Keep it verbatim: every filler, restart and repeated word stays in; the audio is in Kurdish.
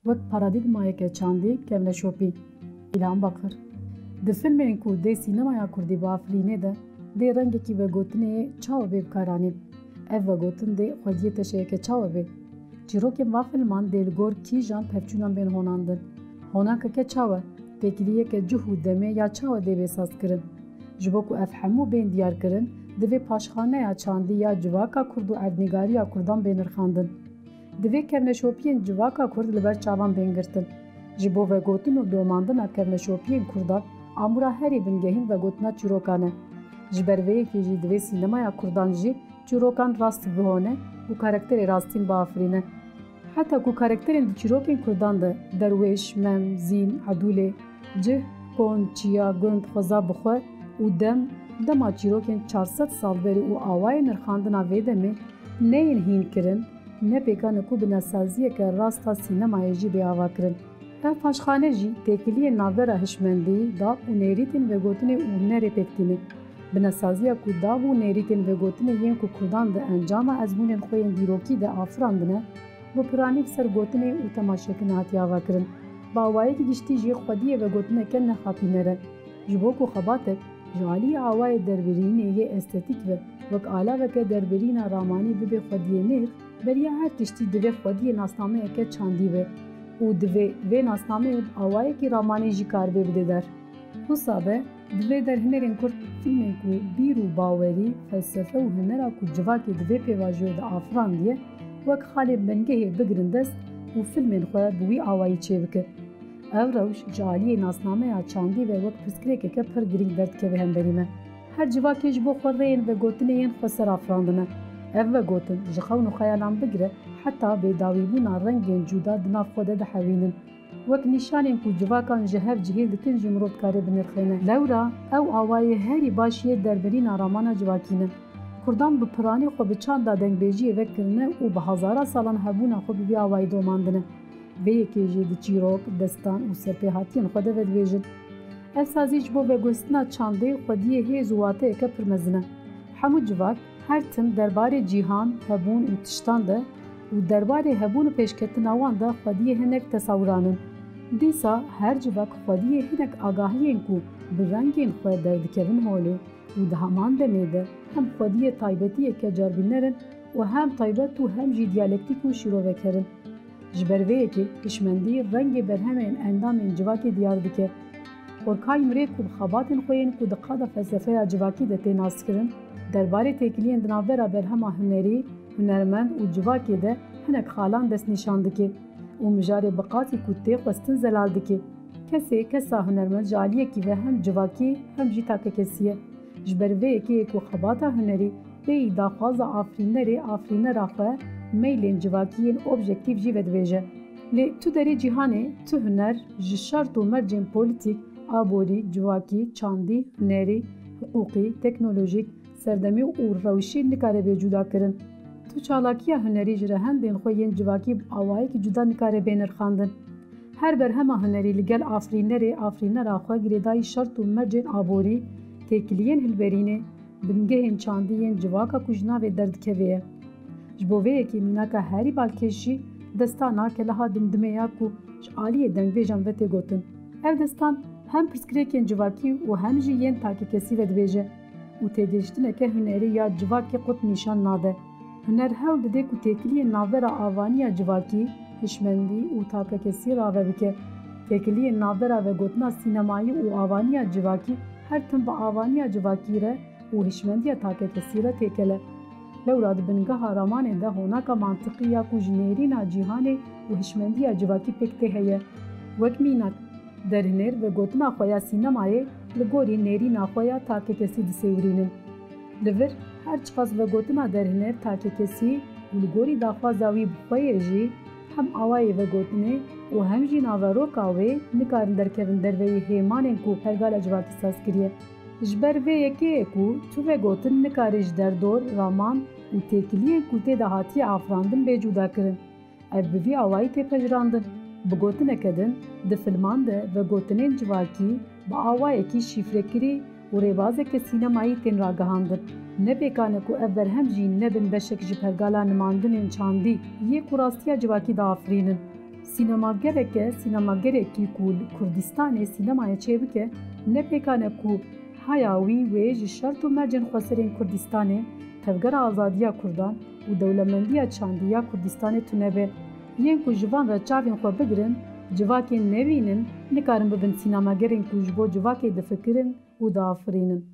Wek paradîgmayeke çandî kevneşopî. Îlhan Bakir. Di filmên ku dê sînemaya kurdî biafirînê de dê rengekî vegotinê çawa bê bikaranîn? Ev vegotin dê xwediyê teşeyeke çawa bê? Çîrokên va filman dê li gor kîjan pevçûnan bên honandin? Honakeke çawa? Têkiliyeke cih û demê ya çawa dê bê sazkirin? Ji bo ku ev hemû bên diyarkirin, divê paşxaneya çandî ya civaka kurd û erdnîgariya kurdan bê nirxandin. Divê kevneşopiyên civaka kurd li ber çavan bên girtin. Ji bo vegotin û domandina kevneşopiyên kurdan, amûra herî bingehîn vegotina çîrokan e. Ji ber vê yekê jî divê sînemaya kurdan jî çîrokan rast bihone û karakterê rastîn biafirîne. Heta ku karakterên di çîrokên kurdan de derwêş, mem, zîn, edûlê, cih, kon, çiya, gund, xweza bi xwe û dem, dema çîrokên çar sed sal berê û awayê nirxandina vê demê neyên hînkirin, ne pêkan e ku binesaziyeke rast a sînemayê jî bê avakirin. Ev paşxane jî têkiliyên navbera hişmendî, dab û nêrîtên vegotinê û hunerê pêk tîne. Binesaziya ku dab û nêrîtên vegotinê yên ku kurdan di encama ezmûnên xwe yên dîrokî de afirandine, bi piranî li ser gotinê û temaşekirinê hatiye avakirin. Bi awayekî giştî jî xwediyê vegotineke nexapîner e. Ji bo ku xebatek ji aliyê awayê derbirînê yê estetîk ve wek alaveke derbirîna ramanî bibe xwediyê nêrx, beriya her tiştî divê xwediyê nasnameyeke çandî be û divê vê nasnameyê bi awayekî ramanî jî karibê bide der. Wisa be, divê derhênerên kurd filmên ku bîr û bawerî, felsefe û hunera ku civakê di vê pêvajoyê de afirandiye, wek xalên bingehê bigirin dest û filmên xwe bi wî awayî çêbike. Ev rewş ji aliyê nasnameya çandî ve wek pirsgirêkeke pir girîng derdikeve hemberî me. Her civakê ji bo xwe rêyên vegotinê yên xweser afirandine. Ev vegotin ji xewn û xeyalan bigire heta bêdawîbûna rengên cuda di nav xwe de dihewînin. Wek nîşanên ku civakan ji hev cihêl dikin jî mirov dikare binirxêne. Lewra ew awayê herî baş yê derbirîna ramana civakî ne. Kurdan bi piranî xwe bi çanda dengbêjiyê vekirine û bi hezara salan hebûna xwe bi vî awayî domandine. Vê yekê jî di çîrok, destan û serpêhatiyên xwe de vedibêjin. Ev sazî ji bo veguhestina çandê xwediyê hêz û wateyeke pir mezin e. Hemû civak, her tim derbarê cîhan, hebûn û tiştan de û derbarê hebûn û pêşketina wan de xwediyê hinek tesewuran in. Dîsa her civak xwediyê hinek agahiyên ku bi rengên xwe derdikevin holê û di heman demê de hem xwediyê taybetiyeke carbîner in û hem taybet û hem jî diyalektîk û şîroveker in. Ji ber vê yekê hişmendî rengê berhemên endamên civakê diyar dike. Orkayî mirê ku bi xebatên xwe yên ku di qada felsefeya civakî de tê naskirin, derbarê têkiliyên di navbera berhema hunerî, hunermend û civakê de hinek xalan destnîşan dike û mijarê bi qasî ku tê xwestin zelal dike. Kesê kesa hunermend ji aliyekî ve hem civakî hem jî takekesî ye. Ji ber vê yekê yê ku xebata hunerî pêyî daxwaza afirînerê, afirînera xwe, meylên civakî yên objektîf jî vedibêje. Lê tu derê cîhanê, tu huner ji şert û mercên polîtîk, aborî, civakî, çandî, hunerî, hiqûqî, teknolojîk, serdemî û rewşî nikare bê cudakirin. Tu çalakiya hunerî ji rehendên xwe yên civakî bi awayekî cuda nikare bê nirxandin. Her berhema hunerî li gel afirînerê, afirînera xwe girêdayî şert û mercên aborî, têkiliyên hilberînê, bingehên çandî yên civaka ku ji navê derdikevê ye. Ji bo vê yekê mînaka herî balkêş jî destana Keleha Dimdimê ya ku ji aliyê dengbêjan ve tê gotin. Ev destan hem pirsgirêkên civakî û hem jî yên takekesî vedibêje û têgihiştineke hunerî ya civakê qut nîşan nade. Huner hewl dide ku têkiliyên navbera avaniya civakî, hişmendî û takekesî rave bike. Têkiliyên navbera vegotina sînemayî û avaniya civakî her tim bi avaniya civakî re û hişmendiya takekesî re têkel e. Lewra di bingeha ramanê de honaka mantiqî ya ku ji nêrîna cîhanê û hişmendiya civakî pêk tê heye. Wek mînak, derhêner vegotina xwe ya sînemayê li gorî nêrîna xwe ya takekesî disêwirînin. Li vir, her çiqas vegotina derhêner takekesî û li gorî daxwaza wî bi xwe ye jî, hem awayê vegotinê û hem jî naveroka wê nikarin derkevin derveyî hêmanên ku pergala civakî saz kiriye. Ji ber vê yekê ye ku tu vegotin nikare ji derdor, raman û têkiliyên ku tê de hatiye afirandin bê cudakirin. Ev bi vî awayî tê pejirandin. Bi gotineke din, di filman de vegotinên civakî bi awayekî şîfrekirî û rêbazeke sînemayî tên ragihandin. Ne pêkan e ku ev berhem jî nebin beşek ji pergala nimandinên çandî yê ku rastiya civakî diafirînin. Sînemagereke, sînemagerekî ku li Kurdistanê sînemayê çêbike, ne pêkan e ku haya wî wê ji şert û mercên xweserên Kurdistanê, tevgera azadiya Kurdan û dewlemendiya çandî ya Kurdistanê tune be. Yên ku ji van re çavên xwe bigirin, civakê nebînin, nikarin bibin sînemagerên ku ji bo civakê difikirin û diafirînin.